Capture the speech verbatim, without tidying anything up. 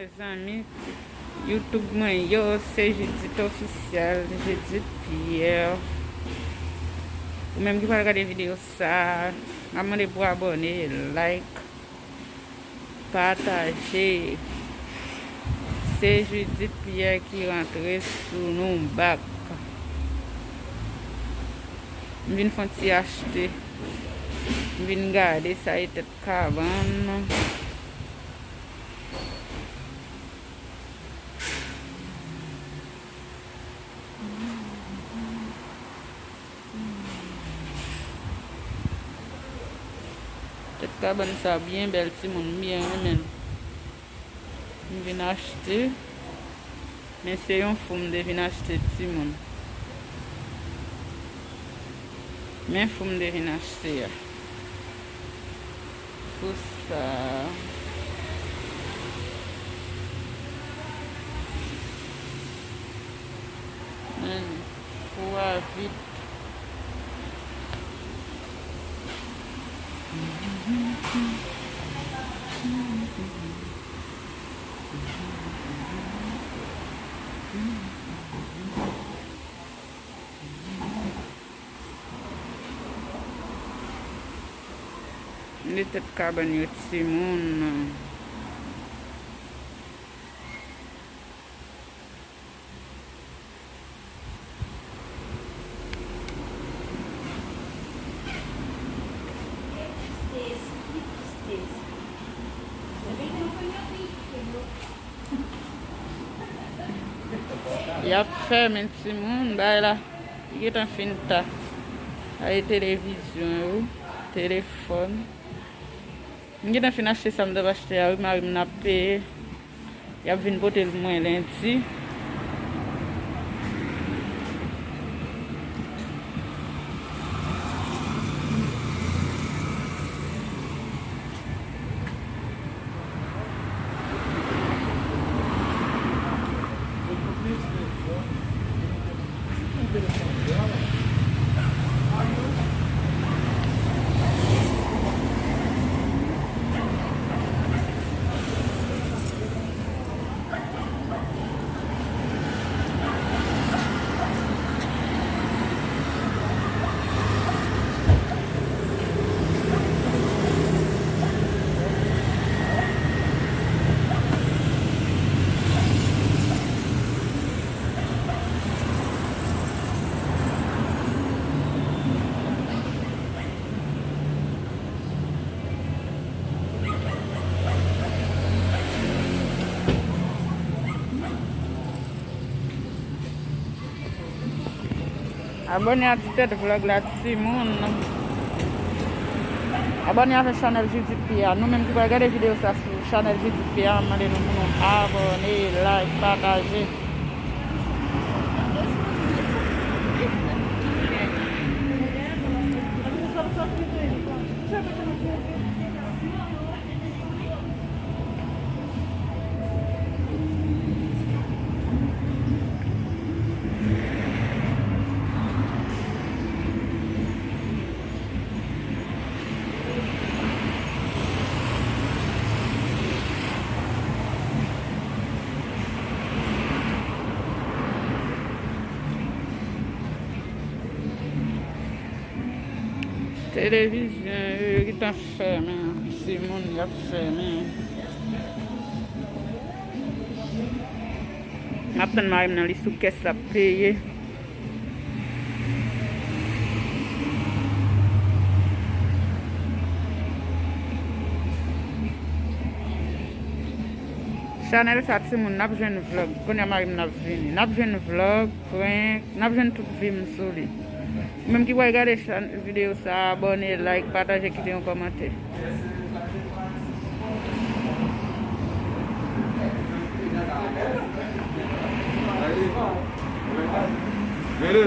Mezanmi, YouTube mwen yo, se Judith Officiel, Judith Pierre. Ou menm ki pral gade videyo sa, m ap mande pou abòne, like, pataje. Se Judith Pierre ki rantre sou nou bak. M vin fè yon ti achte. M vin gade sa e tèt kabann. Tèt kabann sa byen bèl, timoun, m byen renmen l. M vin achte. Men se yon fou m te vin achte, timoun. Men fou m te vin achte a. Fou sa. Men fou a vit. Li tèt kabann yo timoun. Y ap fèmen timoun, bay la. Li gentan fin ta. Ay televizyon yo, telefòn. M gentan fin achte sa m t ap achte a, wi, mari m n ap peye. Y ap vin pote l mwen lendi. Abòne a Ti Tèt Vlog la, timoun. Abòne avèk chanèl Judith Pierre. Nou menm ki pral gade videyo sa sou chanèl Judith Pierre, m mande nou pou nou abòne, like, pataje. Televizyon yo, yo gentan fèmen. Timoun, y ap fèmen. M ap tann mari m nan, li sou kès l ap peye. Chanèl sa, timoun, n ap jwenn vlòg. Kounye a mari m nan ap vini. N ap jwenn vlòg, prank, n ap jwenn tout vi m sou li. Ou menm ki pral gade chan-, videyo sa, abòne, like, pataje, kite yon kòmantè. Mele.